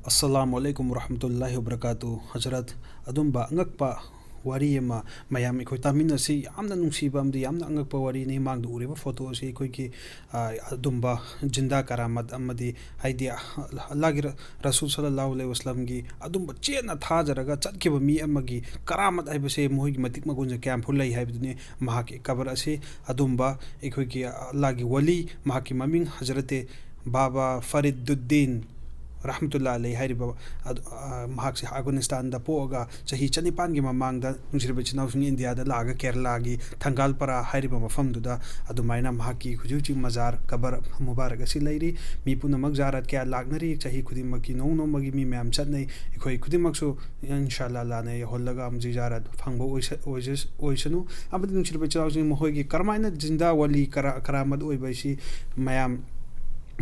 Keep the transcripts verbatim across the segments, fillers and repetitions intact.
ꯑꯁꯂꯥꯃꯨ ꯑꯂꯩꯀꯨꯝ ꯋꯔꯍꯃꯇꯨꯜꯂꯥꯍꯤ ꯋꯕꯔꯀꯥꯇꯨ꯫ ꯍꯖꯔꯠ, ꯑꯗꯨꯝꯕ ꯑꯉꯛꯄ ꯋꯥꯔꯤ ꯑꯃ ꯃꯌꯥꯝ ꯑꯩꯈꯣꯏ ꯇꯥꯃꯤꯟꯅꯁꯤ꯫ ꯌꯥꯝꯅ ꯅꯨꯡꯁꯤꯕ ꯑꯃꯗꯤ ꯌꯥꯝꯅ ꯑꯉꯛꯄ ꯋꯥꯔꯤꯅꯤ꯫ ꯃꯥꯡꯗ ꯎꯔꯤꯕ ꯐꯣꯇꯣ ꯑꯁꯤ ꯑꯩꯈꯣꯏꯒꯤ, ꯑ, ꯑꯗꯨꯝꯕ ꯖꯤꯟꯗꯥ ꯀꯔꯥꯃꯠ ꯑꯃꯗꯤ, ꯍꯥꯏꯗꯤ, ꯑꯜꯂꯥꯍꯒꯤ ꯔ-, ꯔꯁꯨꯜ ꯁꯜꯂꯜꯂꯥꯍꯨ ꯑꯂꯩꯍꯤ ꯋꯁꯜꯂꯝꯒꯤ ꯑꯗꯨꯝꯕ ꯆꯦꯠꯅ ꯊꯥꯖꯔꯒ ꯆꯠꯈꯤꯕ ꯃꯤ ꯑꯃꯒꯤ ꯀꯔꯥꯃꯠ ꯍꯥꯏꯕꯁꯦ ꯃꯈꯣꯏꯒꯤ ꯃꯇꯤꯛ ꯃꯒꯨꯟꯁꯦ ꯀꯌꯥꯝ ꯐꯥꯎ ꯂꯩ ꯍꯥꯏꯕꯗꯨꯅꯤ꯫ ꯃꯍꯥꯛꯀꯤ ꯀꯕꯔ ꯑꯁꯤ ꯑꯗꯨꯝꯕ ꯑꯩꯈꯣꯏꯒꯤ ꯑꯜꯂꯥꯍꯒꯤ ꯋꯥꯂꯤ, ꯃꯍꯥꯛꯀꯤ ꯃꯃꯤꯡ ꯍꯖꯔꯠꯇꯦ ꯕꯥꯕꯥ ꯐꯔꯤꯗꯨꯗꯤꯟ ꯔꯍꯃꯇꯨꯜꯂꯥ ꯑꯂꯩ ꯍꯥꯏꯔꯤꯕ ꯑꯗꯨ, ꯑ, ꯃꯍꯥꯛꯁꯦ ꯑꯐꯒꯥꯅꯤꯁꯇꯥꯟꯗ ꯄꯣꯛꯑꯒ ꯆꯍꯤ ꯆꯅꯤꯄꯥꯟꯒꯤ ꯃꯃꯥꯡꯗ ꯅꯨꯡꯁꯤꯔꯕ ꯏꯆꯤꯟ ꯏꯅꯥꯎꯁꯤꯡ ꯏꯟꯗꯤꯌꯥꯗ ꯂꯥꯛꯑꯒ ꯀꯦꯔꯂꯥꯒꯤ ꯊꯪꯒꯥꯜꯄꯔꯥ ꯍꯥꯏꯔꯤꯕ ꯃꯐꯝꯗꯨꯗ ꯑꯗꯨꯃꯥꯏꯅ ꯃꯍꯥꯛꯀꯤ ꯍꯧꯖꯤꯛ ꯍꯧꯖꯤꯛ ꯃꯖꯥꯔ ꯀꯕꯔ ꯃꯨꯕꯥꯔꯛ ꯑꯁꯤ ꯂꯩꯔꯤ꯫ ꯃꯤ ꯄꯨꯝꯅꯃꯛ ꯖꯥꯔꯠ ꯀꯌꯥ ꯂꯥꯛꯅꯔꯤ꯫ ꯆꯍꯤ ꯈꯨꯗꯤꯡꯃꯛꯀꯤ ꯅꯣꯡ ꯅꯣꯡꯃꯒꯤ ꯃꯤ ꯃꯌꯥꯝ ꯆꯠꯅꯩ꯫ ꯑꯩꯈꯣꯏ ꯈꯨꯗꯤꯡꯃꯛꯁꯨ ꯏꯟꯁꯥ ꯑꯜꯂꯥ ꯂꯥꯟꯅ ꯌꯧꯍꯜꯂꯒ ꯑꯃꯨꯛ ꯖꯤꯌꯥꯔꯠ ꯐꯪꯕ ꯑꯣꯏꯁ-, ꯑꯣꯏꯖꯁ-, ꯑꯣꯏꯁꯅꯨ꯫ ꯑꯃꯗꯤ ꯅꯨꯡꯁꯤꯔꯕ ꯏꯆꯤꯜ ꯏꯅꯥꯎꯁꯤꯡ, ꯃꯈꯣꯏꯒꯤ ꯀꯔꯝꯍꯥꯏꯅ ꯖꯤꯟꯗꯥ ꯋꯥꯂꯤ ꯀꯔꯥ-, ꯀꯔꯥꯃꯠ ꯑꯣꯏꯕ ꯑꯁꯤ ꯃꯌꯥꯝ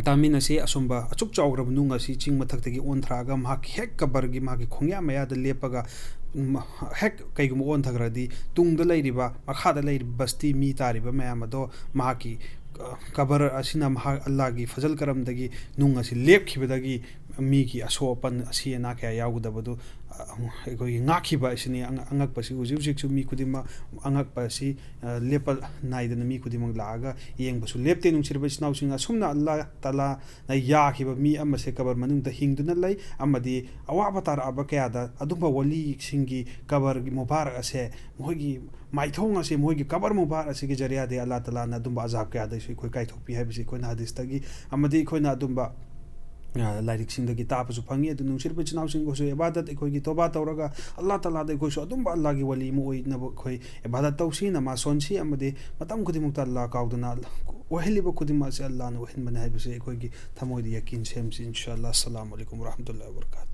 ꯇꯥꯃꯤꯟꯅꯁꯤ꯫ ꯑꯁꯨꯝꯕ ꯑꯁꯨꯛ ꯆꯥꯎꯈ꯭ꯔꯕ ꯅꯨꯡ ꯑꯁꯤ ꯆꯤꯡ ꯃꯊꯛꯇꯒꯤ ꯑꯣꯟꯊꯔꯛꯑꯒ ꯃꯍꯥꯛꯀꯤ ꯍꯦꯛ ꯀꯕꯔꯒꯤ ꯃꯍꯥꯛꯀꯤ ꯈꯣꯡꯌꯥ ꯃꯌꯥꯗ ꯂꯦꯞꯄꯒ, ꯃ-, ꯍꯦꯛ ꯀꯩꯒꯨꯝꯕ ꯑꯣꯟꯊꯈ꯭ꯔꯗꯤ ꯇꯨꯡꯗ ꯂꯩꯔꯤꯕ, ꯃꯈꯥꯗ ꯂꯩꯔꯤꯕ ꯕꯁꯇꯤ ꯃꯤ ꯇꯥꯔꯤꯕ ꯃꯌꯥꯝ ꯑꯗꯣ ꯃꯍꯥꯛꯀꯤ, ꯑ, ꯀꯕꯔ ꯑꯁꯤꯅ ꯃꯍꯥꯛ ꯑꯜꯂꯥꯍꯒꯤ ꯐꯖꯜ ꯀꯔꯝꯗꯒꯤ ꯅꯨꯡ ꯑꯁꯤ ꯂꯦꯞꯈꯤꯕꯗꯒꯤ ꯃꯤꯒꯤ ꯑꯁꯣꯛ ꯑꯄꯟ, ꯑꯁꯤ ꯑꯅꯥ ꯀꯌꯥ ꯌꯥꯎꯒꯗꯕꯗꯨ, ꯑ, ꯑꯩꯈꯣꯏꯒꯤ ꯉꯥꯛꯈꯤꯕ ꯑꯁꯤꯅꯤ꯫ ꯑꯉ-, ꯑꯉꯛꯄꯁꯤ ꯍꯧꯖꯤꯛ ꯍꯧꯖꯤꯛꯁꯨ ꯃꯤ ꯈꯨꯗꯤꯡꯃꯛ ꯑꯉꯛꯄ ꯑꯁꯤ, ꯑ, ꯂꯦꯞꯄ ꯅꯥꯏꯗꯅ ꯃꯤ ꯈꯨꯗꯤꯡꯃꯛ ꯂꯥꯛꯑꯒ ꯌꯦꯡꯕꯁꯨ ꯂꯦꯞꯇꯦ꯫ ꯅꯨꯡꯁꯤꯔꯕ ꯏꯆꯤꯟ ꯏꯅꯥꯎꯁꯤꯡ, ꯑꯁꯨꯝꯅ ꯑꯜꯂꯥꯍ ꯇꯥꯂꯥꯅ ꯌꯥꯈꯤꯕ ꯃꯤ ꯑꯃꯁꯦ ꯀꯕꯔ ꯃꯅꯨꯡꯗ ꯍꯤꯡꯗꯨꯅ ꯂꯩ ꯑꯃꯗꯤ ꯑꯋꯥꯕ ꯇꯥꯔꯛꯑꯕ ꯀꯌꯥꯗ ꯑꯗꯨꯝꯕ ꯋꯥꯂꯤꯁꯤꯡꯒꯤ ꯀꯕꯔꯒꯤ ꯃꯨꯕꯥꯔꯛ ꯑꯁꯦ, ꯃꯈꯣꯏꯒꯤ ꯃꯥꯏꯊꯣꯡ ꯑꯁꯦ, ꯃꯈꯣꯏꯒꯤ ꯀꯕꯔ ꯃꯨꯕꯥꯔꯛ ꯑꯁꯤꯒꯤ ꯖꯔꯤꯌꯥꯗꯒꯤ ꯑꯜꯂꯥꯍ ꯇꯥꯂꯥꯅ ꯑꯗꯨꯝꯕ ꯑꯖꯥꯕ ꯀꯌꯥꯗꯒꯤꯁꯨ ꯑꯩꯈꯣꯏ ꯀꯥꯏꯊꯣꯛꯄꯤ ꯍꯥꯏꯕꯁꯤ ꯑꯩꯈꯣꯏꯅ ꯍꯗꯤꯁꯇꯒꯤ ꯑꯃꯗꯤ ꯑꯩꯈꯣꯏꯅ ꯑꯗꯨꯝꯕ, ꯑ, ꯂꯥꯏꯔꯤꯛꯁꯤꯡꯗꯒꯤ ꯇꯥꯕꯁꯨ ꯐꯪꯉꯤ꯫ ꯑꯗꯨ ꯅꯨꯡꯁꯤꯔꯕ ꯏꯆꯤꯟ ꯏꯅꯥꯎꯁꯤꯡ, ꯑꯩꯈꯣꯏꯁꯨ ꯏꯕꯥꯗꯠ, ꯑꯩꯈꯣꯏꯒꯤ ꯇꯣꯕꯥ ꯇꯧꯔꯒ ꯑꯜꯂꯥꯍ ꯇꯥꯂꯥꯗ ꯑꯩꯈꯣꯏꯁꯨ ꯑꯗꯨꯝꯕ ꯑꯜꯂꯥꯍꯒꯤ ꯋꯥꯂꯤ ꯑꯃ ꯑꯣꯏꯅꯕ ꯑꯩꯈꯣꯏ ꯏꯕꯥꯗꯠ ꯇꯧꯁꯤ, ꯅꯃꯥꯖ ꯁꯣꯟꯁꯤ ꯑꯃꯗꯤ ꯃꯇꯝ ꯈꯨꯗꯤꯡꯃꯛꯇ ꯑꯜꯂꯥꯍ ꯀꯥꯎꯗꯅ ꯑꯣꯏꯍꯜꯂꯤꯕ ꯈꯨꯗꯤꯡꯃꯛ ꯑꯁꯤ ꯑꯜꯂꯥꯍꯅ ꯑꯣꯏꯍꯟꯕꯅꯤ ꯍꯥꯏꯕꯁꯤ ꯑꯩꯈꯣꯏꯒꯤ ꯊꯃꯣꯏꯗ ꯌꯀꯤꯟ ꯁꯦꯝꯁꯤ, ꯏꯟꯁꯥ ꯑꯜꯂꯥꯍ꯫ ꯑꯁꯁꯂꯥꯃꯨ ꯑꯂꯩꯀꯨꯝ ꯋꯔꯍꯃꯇꯨꯜꯂꯥꯍꯤ ꯋꯕꯔꯀꯥꯇꯨꯍ꯫